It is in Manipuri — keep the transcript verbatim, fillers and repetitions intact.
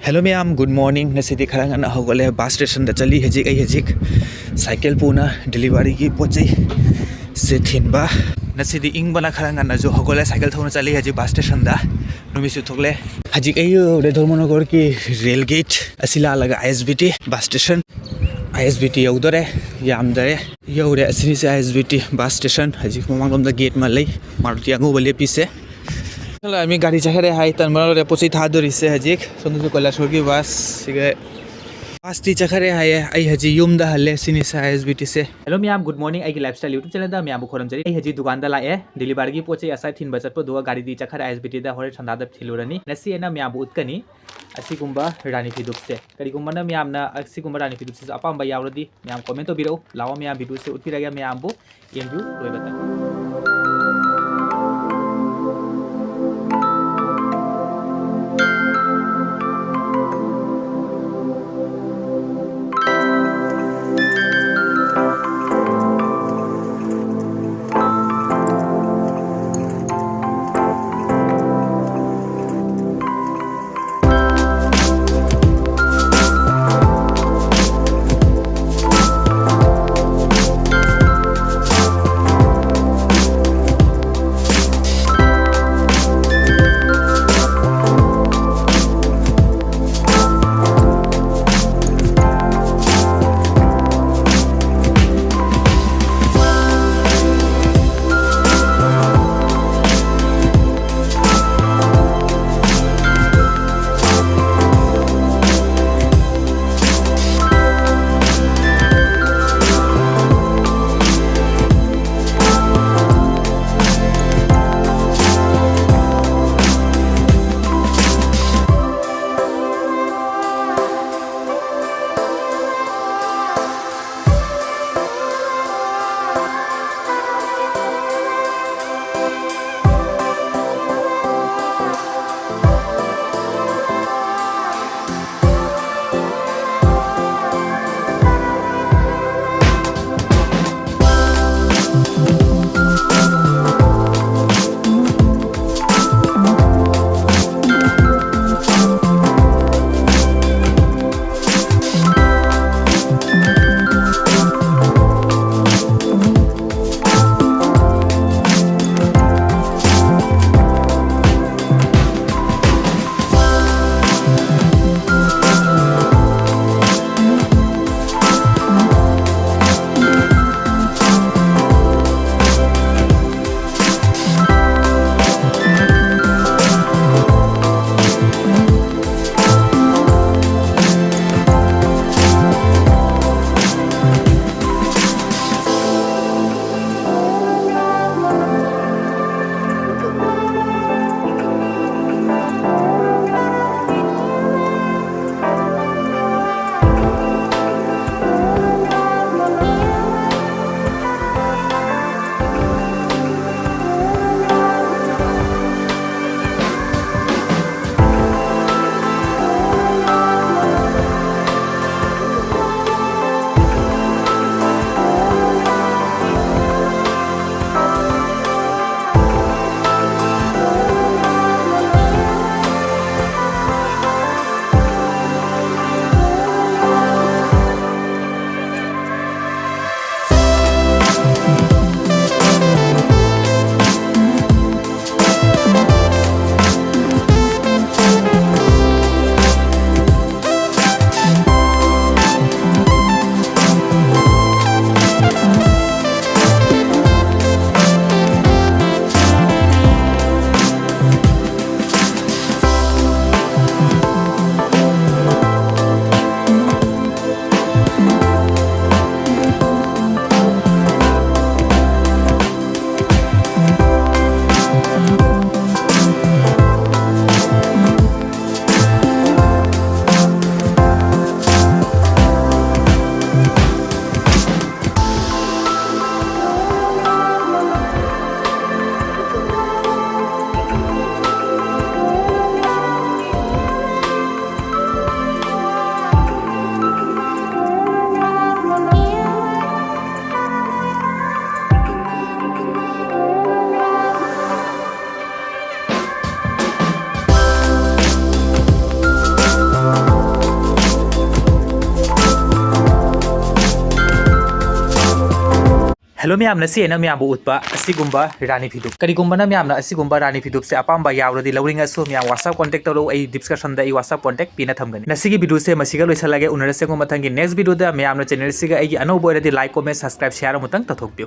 Hello ꯃꯌꯥꯝ, good morning꯫ ꯉꯁꯤꯗꯤ ꯈꯔ ꯉꯟꯅ ꯍꯧꯒꯠꯂꯦ, ꯕꯁ ꯁ꯭ꯇꯦꯁꯟꯗ ꯆꯠꯂꯤ ꯍꯧꯖꯤꯛ꯫ ꯑꯩ ꯍꯧꯖꯤꯛ ꯁꯥꯏꯀꯜ ꯄꯨꯅ ꯗꯦꯂꯤꯚꯔꯤꯒꯤ ꯄꯣꯠ ꯆꯩ ꯁꯦ ꯊꯤꯟꯕ꯫ ꯉꯁꯤꯗꯤ ꯏꯪꯕꯅ ꯈꯔ ꯉꯟꯅꯁꯨ ꯍꯧꯒꯠꯂꯦ, ꯁꯥꯏꯀꯜ ꯊꯧꯅ ꯆꯠꯂꯤ ꯍꯧꯖꯤꯛ ꯕꯁ ꯁ꯭ꯇꯦꯁꯟꯗ꯫ ꯅꯨꯃꯤꯠꯁꯨ ꯊꯣꯛꯂꯦ꯫ ꯍꯧꯖꯤꯛ ꯑꯩ ꯌꯧꯔꯦ ꯙꯔꯃꯅꯒꯔꯒꯤ ꯔꯦꯜ ꯒꯦꯠ ꯑꯁꯤ ꯂꯥꯜꯂꯒ ISBT ꯕꯁ ꯁ꯭ꯇꯦꯁꯟ꯫ ISBT ꯌꯧꯗꯣꯔꯦ, ꯌꯥꯝꯗꯔꯦ꯫ ꯌꯧꯔꯦ, ꯑꯁꯤꯅꯤꯁꯦ ISBT ꯕꯁ ꯁ꯭ꯇꯦꯁꯟ꯫ ꯍꯧꯖꯤꯛ ꯃꯃꯥꯡꯂꯣꯝꯗ ꯒꯦꯠ ꯑꯃ ꯂꯩ, ꯃꯥꯔꯨꯇꯤ ꯑꯉꯧꯕ ꯂꯦꯞꯄꯤꯁꯦ꯫ ꯃꯤ ꯒꯥꯔꯤ ꯆꯠꯈ꯭ꯔꯦ ꯍꯥꯏ, ꯇꯟꯕꯅ ꯂꯣꯏꯔꯦ꯫ ꯄꯣꯠ ꯆꯩ ꯊꯥꯗꯣꯔꯤꯁꯦ ꯍꯧꯖꯤꯛ꯫ ꯁꯣꯝꯗꯁꯨ ꯀꯣꯏꯂꯥꯁꯣꯔꯒꯤ ꯕꯁ ꯁꯤꯒ ꯕꯁꯇꯤ ꯆꯠꯈ꯭ꯔꯦ ꯍꯥꯏꯌꯦ꯫ ꯑꯩ ꯍꯧꯖꯤꯛ ꯌꯨꯝꯗ ꯍꯜꯂꯦ꯫ ꯁꯤꯅꯤꯁꯦ ISBTꯁꯦ꯫ Hello ꯃꯌꯥꯝ, good morning꯫ ꯑꯩꯒꯤ lifestyle YouTube channelꯗ ꯃꯌꯥꯝꯕꯨ ꯈꯨꯔꯨꯝꯖꯔꯤ꯫ ꯑꯩ ꯍꯧꯖꯤꯛ ꯗꯨꯀꯥꯟꯗ ꯂꯥꯛꯑꯦ, ꯗꯦꯂꯤꯚꯔꯤꯒꯤ ꯄꯣꯠ ꯆꯩ ꯉꯁꯥꯏ ꯊꯤꯟꯕ ꯆꯠꯄꯗꯨꯒ ꯒꯥꯔꯤꯗꯤ ꯆꯠꯈ꯭ꯔꯦ ISBTꯗ, ꯍꯣꯔꯦꯟ ꯁꯟꯗꯥꯗ ꯊꯤꯜꯂꯨꯔꯅꯤ꯫ ꯉꯁꯤ ꯑꯩꯅ ꯃꯌꯥꯝꯕꯨ ꯎꯠꯀꯅꯤ ꯑꯁꯤꯒꯨꯝꯕ ꯔꯥꯅꯤ ꯐꯤꯗꯨꯛꯁꯦ꯫ ꯀꯔꯤꯒꯨꯝꯕꯅ ꯃꯌꯥꯝꯅ ꯑꯁꯤꯒꯨꯝꯕ ꯔꯥꯅꯤ ꯐꯤꯗꯨꯛꯁꯤꯁꯨ ꯑꯄꯥꯝꯕ ꯌꯥꯎꯔꯗꯤ ꯃꯌꯥꯝ comment ꯇꯧꯕꯤꯔꯛꯎ꯫ ꯂꯥꯛꯑꯣ ꯃꯌꯥꯝ, videoꯁꯦ ꯎꯠꯄꯤꯔꯒꯦ ꯃꯌꯥꯝꯕꯨ꯫ ꯌꯦꯡꯕꯤꯌꯨ ꯂꯣꯏꯕ ꯇꯥ꯫ Hello ꯃꯌꯥꯝ, ꯉꯁꯤ ꯑꯩꯅ ꯃꯌꯥꯝꯕꯨ ꯎꯠꯄ ꯑꯁꯤꯒꯨꯝꯕ ꯔꯥꯅꯤ ꯐꯤꯗꯨꯞ꯫ ꯀꯔꯤꯒꯨꯝꯕ ꯅ ꯃꯌꯥꯝꯅ ꯑꯁꯤꯒꯨꯝꯕ ꯔꯥꯅꯤ ꯐꯤꯗꯨꯞꯁꯦ ꯑꯄꯥꯝꯕ ꯌꯥꯎꯔꯗꯤ ꯂꯧꯅꯤꯡꯉꯁꯨ ꯃꯌꯥꯝ WhatsApp contact ꯇꯧꯔꯛꯎ, ꯑꯩ description ꯗ ꯑꯩ WhatsApp contact ꯄꯤꯅ ꯊꯝꯒꯅꯤ꯫ ꯉꯁꯤꯒꯤ video ꯁꯦ ꯃꯁꯤꯒ ꯂꯣꯏꯁꯤꯜꯂꯒꯦ, ꯎꯅꯔꯁꯦꯀꯣ ꯃꯊꯪꯒꯤ next video ꯗ꯫ ꯃꯌꯥꯝꯅ channel ꯁꯤꯒ ꯑꯩꯒꯤ ꯑꯅꯧꯕ ꯑꯣꯏꯔꯗꯤ like, comment, subscribe, share ꯑꯃꯨꯛꯇꯪ ꯇꯧꯊꯣꯛꯄꯤꯌꯨ꯫